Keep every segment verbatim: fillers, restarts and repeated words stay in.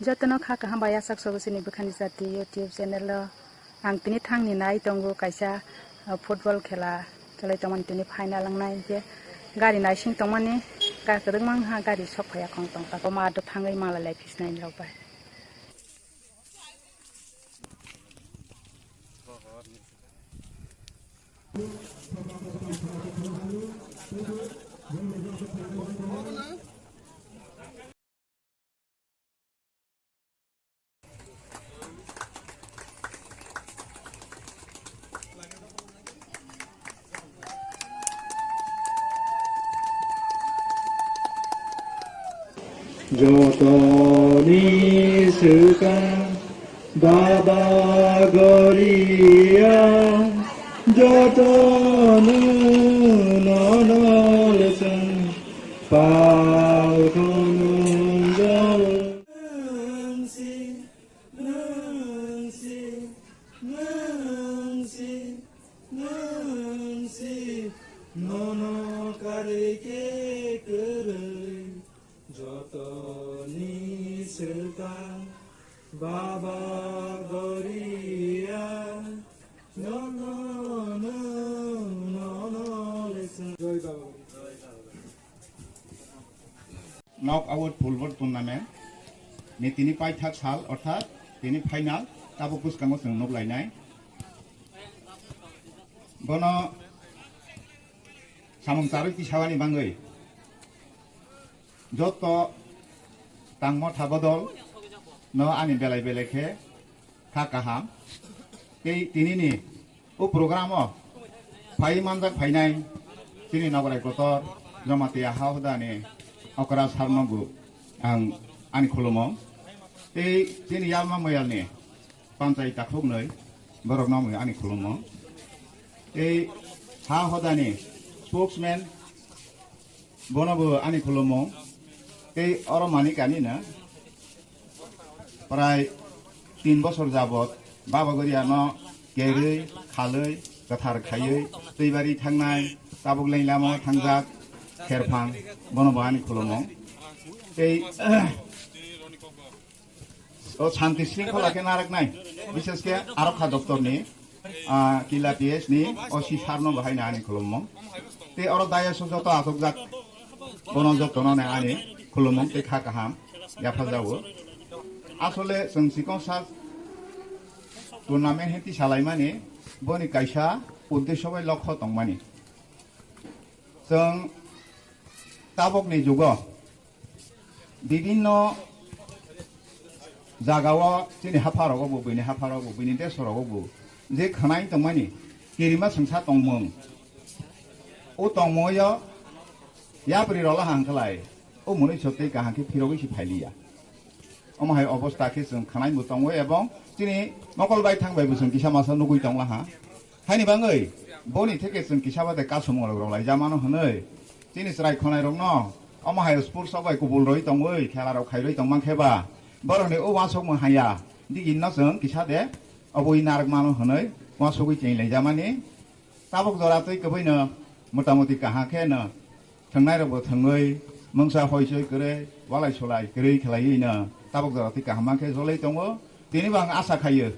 Jotono kha kaham bai achak sobo chini bwkhani jati YouTube channel o. Ang tini thangni nai tongo kaisa, uh, football khela khelai tongmani tini final wngnai hinkhe gari naising tongmani ka kwdwkma wngkha gari sok phaiya khong tong tako ma do thangwi malai lai phisnai rok bai. Jotoni swkang Baba Goria, jotono nono lechwng palkhonung jaw. Nwng si, nwng si, nwng si, nwng si, nono karwi khe kwrwi. Jotoni swkang Baba Goria, jotono nono lechwng. Jai Baba Goria. Knock out football tournament ni tini paithak sal, orthat tini final, tabuk bwskango chwng nuk lainai. Bono samung charwi tisawani bagwi joto tangmo tha bodol no ani belai belai khe kha kaham. Tei tinini o program o phai manjak phainai chini nograi kotor Jamatia ha hodani okra sarnogo ang ani khulumung. Tei chini yalma moyalni panchai takhuknwi borokno mui ani khulumung. Tei ha hodani spokesman bono bo ani khulumung. Tei oro mani kani na prai tin bosor jabot Baba Goria no kerwi khalwi kwthar khaiwi twibari thangnai tabuk leng lama thangjak kherphang bono bo ani khulumung. Tei o shanti shringkhola khe naraknai, bishesh khe arokha doptor ni, ah, Kila P S ni O C sir no bahai na ani khulumung. Tei oro dayas o joto achukjak bono joto no ani khulumung tei kha kaham yapha jago. Asole chwng chikon sa tournament he tisa laimani boni kaisa uddesho bai lokho tongmani. Chwng tabok ni jugo bibinno jagao chini hapharogo bo, buini hapharogo, buini desh rogo bo je khwnai tongmani kirima swngsa tongmung. O tongmung yo yapri rola hangkhlai o mwnwi sotwi kaham khe phirogwi si phailiya. Omo hai obostha khe chwng khwnai bo tongo ebong chini mokol bai thang bai bo chwng kisa masa nugwi tonglaha. Haini bangwi boni theke chwng kisa bade kasumung rok rwlai jamano hwnwi chini chwrai khwnai rokno omo hai sports rok bai kubul rwi tongwi khela rok khairwi tongmang khe ba borokni o uansukmung haya digi no chwng kisa de obwi narwk mano hwnwi uansugwi cheng lai jamani. Tabuk jora twi kwbwino motamoti kaham khe no thwngnai rok bo thwngwi mungsa hoi soi kwrwi walai sulai kwrwi khlaiwi no tabuk jora twi kaham khe jolai tongo. Tini bo ang asa khaio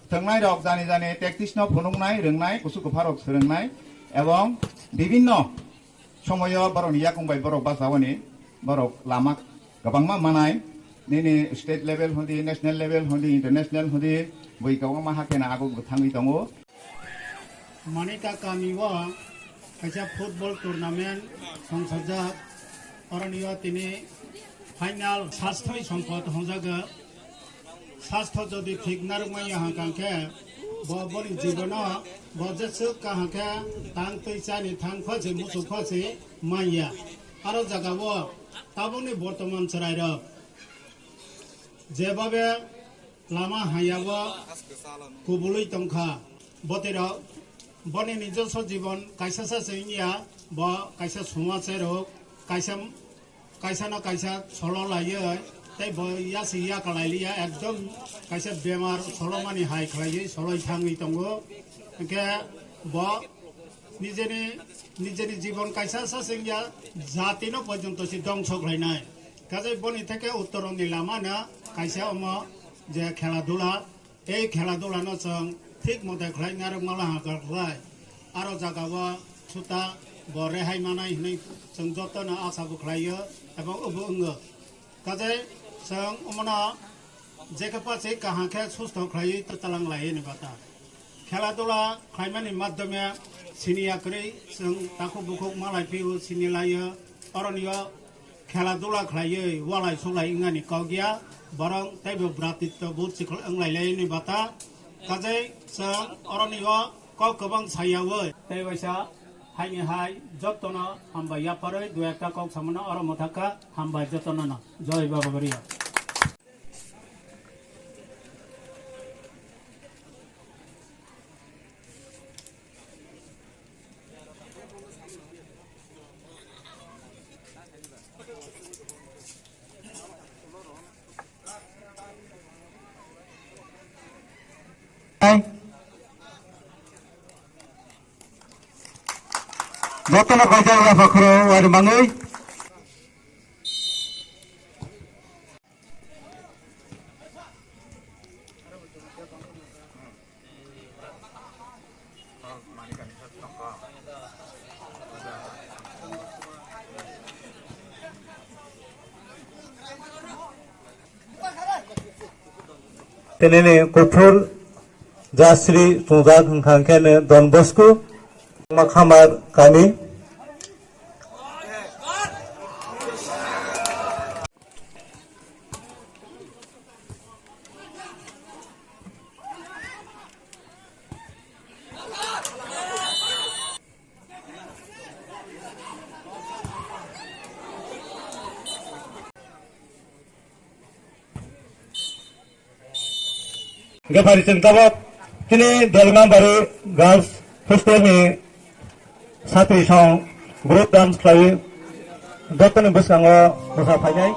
thwngnai rok jani jani tactics no phunuknai rwngnai kusu kwpha rok swrwngnai ebong bibinno somoyo borokni yakung bai borok bachaoni borok lama kwbangma manai nini state level hwndi national level hwndi international hwndi bui kwbangma hakhe no aguk thangwi tongo. Manita kami o kaisa football tournament songsajak. Oroni o tini final sasthoi sompot hwnjago. Sastho jodi thik narwkmaya hwnkha khe bo boni jibono bo jeswk kaham khe tang twi chani thang pha se muchuk pha se manya. Aro jaga o tabukni bortoman chwrairok jebabe lama hayao kubului tongkha. Botirok boni nijoso jibon kaisa sa se wngya, bo kaisa somaserok kaisa, kaisa no kaisa solo laiwi tei bo yasi yakalai liya, ekdom kaisa bemar solomani hai khlaiwi soloi thangwi tongo. Hinkhe bo nijeni, nijeni jibon kaisa sa se wngya, jatino porjonto se dongso khlainai. Kaje boni theke uttoroni lama no kaisa omo je khela dula, ei khela dula no chwng thik mote khlai narwk mala hakar khlai. Aro jaga o suta bo rehai manai hinwi chwng joto no asa bo khlai o ebong obo wngo. Kaje chwng omono jekhe pachi kaham khe susto khlaiwi twtalang lai ni bata. Khela dula khlaimani madhyome sini yakrwi chwng takhuk bukhuk malai phio sini laio. Oroni o khela dula khlaiwi walai sulai wngani kok ya, borong teibo bratitto buchi wnglai lai ni bata. Kaje chwng oroni o kok kwbang sayawi tei waisa haini hai jotono hambai yaparwi dua ekta kok samano oro mwthakha. Hambai jotono no. Joi Baba Bariya. Jotono kaitor ya pakhoro wari mangwi. Tenini kuphur jasri chwngjak hwnkha khe Don Bosco, Makhamar kami. Hingke phari chwng tabok chini Dolmabari Girls Hostel ni satri song group dance khlaiwi jottoni bwskango bwsa phainai.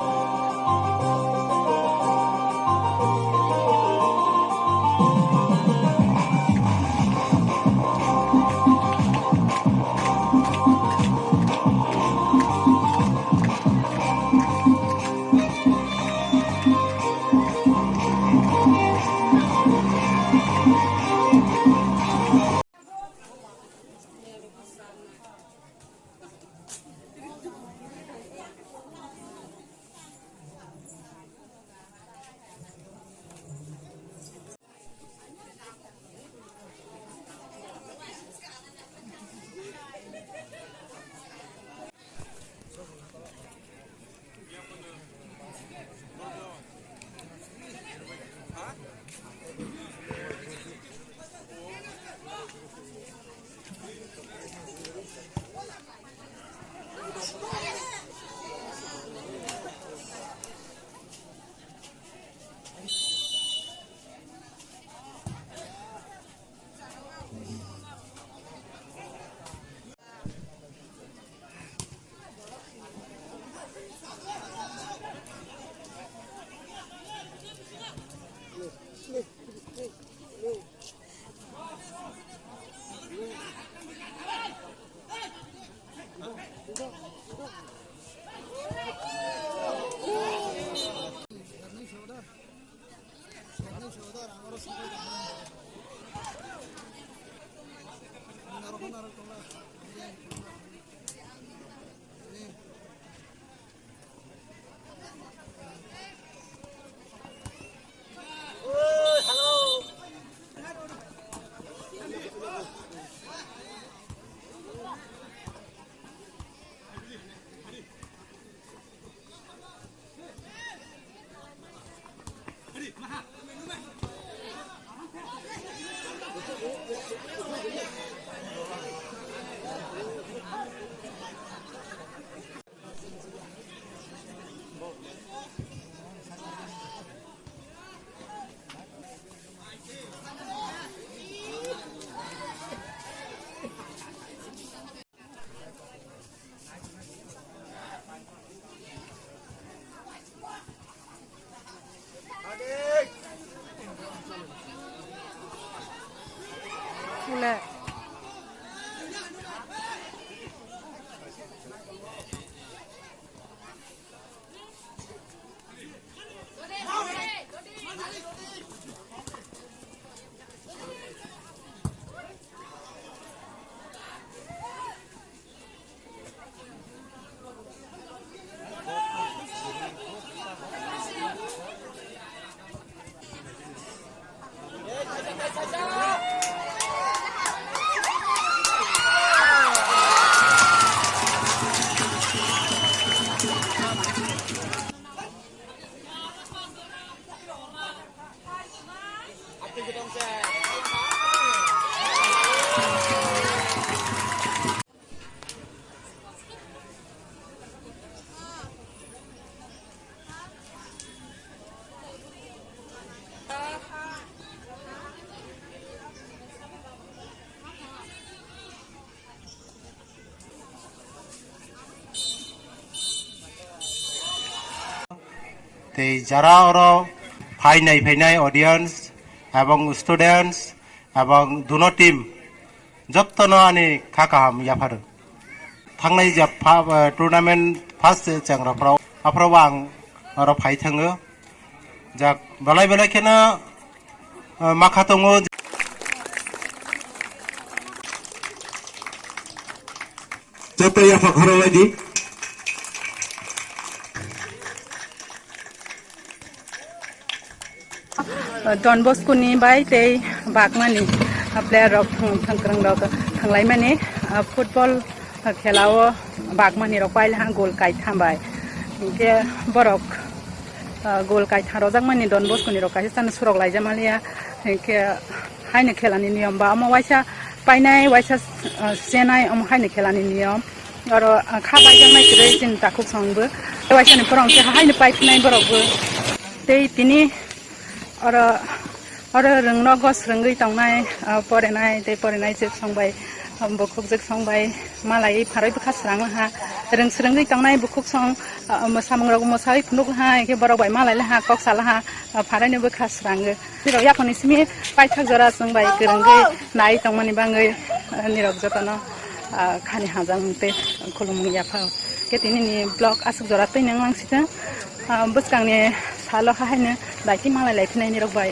Jara oro phainai phainai audience ebong students ebong duno team jottono ani kha kaham yapharo. Thangnai je pha-, eh, tournament first cheng rok phro, aphro ang oro phai thango. Jak belai belai kheno, eh, makha tongo. Joto yapha khorok lai di. Don Bosco ni bai tei bagmani player rok thang-, thangkwrwng rok thanglaimani, ah, football khela o bagmani rok paila ha goal kaitham bai. Hinkhe borok, ah, goal kaitham rojak mani Don Bosco ni rok kaisa chana surok laijak maliya. Hinkhe haino khela ni niyom ba omo waisa painai, waisa, ah, chenai, omo haino khela ni niyom. Oro, ah, kha baijaknai kwrwi chini takhuk song bo. Waisani borok hwnkhe haino paiphinai borok bo. Tei tini oro, oro rwngnogo swrwngwi tongnai, ah, porenai tei porenai jwk song bai, ah, bukhuk jwk song bai malaiwi pharwi bwkha swrang laha. Rwng swrwngwi tongnai bukhuk song, ah, mwsamung rok mwsawi phunuk laha, hinkhe borok bai malai laha, kok sa laha, ah, pharwi no bwkha swrangwi. Nirok yaponi simi paithak jora chwng bai kwrwngwi nai tongmani bangwi, ah, nirok jotono, ah, khani hajak mung tei khulumung yaphao. Khe tini ni vlog aswk jora twi nang lang sithang, ah, bwskang ni salo hahaino daiti malai lai phinai nirok bai.